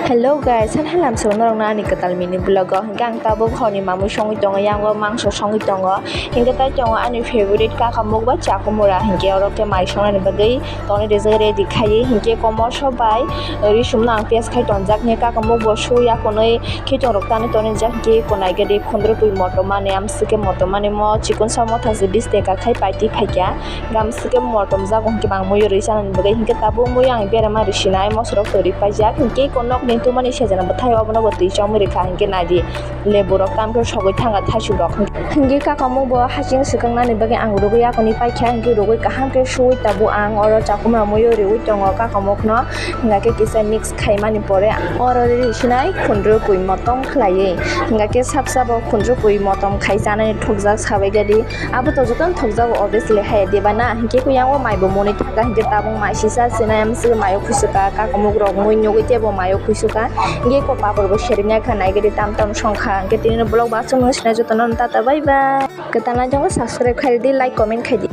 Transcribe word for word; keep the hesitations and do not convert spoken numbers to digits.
Hello guys, sal halam sal norok no ani kwtal mini vlog o. Hinkhe ang tabuk horni mamui songwi tongo, yango mangso songwi tongo. Hinkhe tai tongo ani favorite kakamuk bai chakumura. Hinkhe oro khe mai songnani bagwi toni rijak ready khaiwi. Hinkhe komoso bai risum no ang piyaj khai tonjak. Hinkhe kakamuk bo sui akonwi khichong rok tani toni jak. Hinkhe konai gadi khundrukwi motom mani, amswkhe motom mani mo chikon sa motha se bis taka khai paiti phaikha. Gamswkhe motom jago hinkhe bang muiyo rwi chanani bagwi. Hinkhe tabuk muiyo ang berama rwi sinai, mosorok twi rwi paijak. Hinkhe eko nokni tumani sejana bwthai obono bo twi chongwi rwkha. Hinkhe naidi leburok tamkhe sogwi thangkha thaisukrok. Hinkhe kakamuk bo hasing swkaknani bagwi ang rugwi akonwi paikha. Hinkhe rugwi kaham khe suwi tabuk ang oro chakumra muiyo rwi tongo kakamukno. Hinkhe kisa mix khaimani pore oro rwi sinai khundrukwi motom khlaiwi. Hinkhe sap sabo khundrukwi motom khai chanani thokjak sabai gadi. Abo to jotono thokjago obviously hai diba na? Hinkhe khe yango mai bo moni thangkha, hinkhe tabuk mai sisa sinai, amswkhe mayo khuisuka, kakamuk rok mui nugwi teibo mayo khuisuka. Hinkhe eko papor bo seriknai kha, naigadi tam tam songkha. Hinkhe tini vlog bo aswk nung sinai jotono tata bye bye. Kwtal nai tongo subscribe khaidi, like comment khaidi.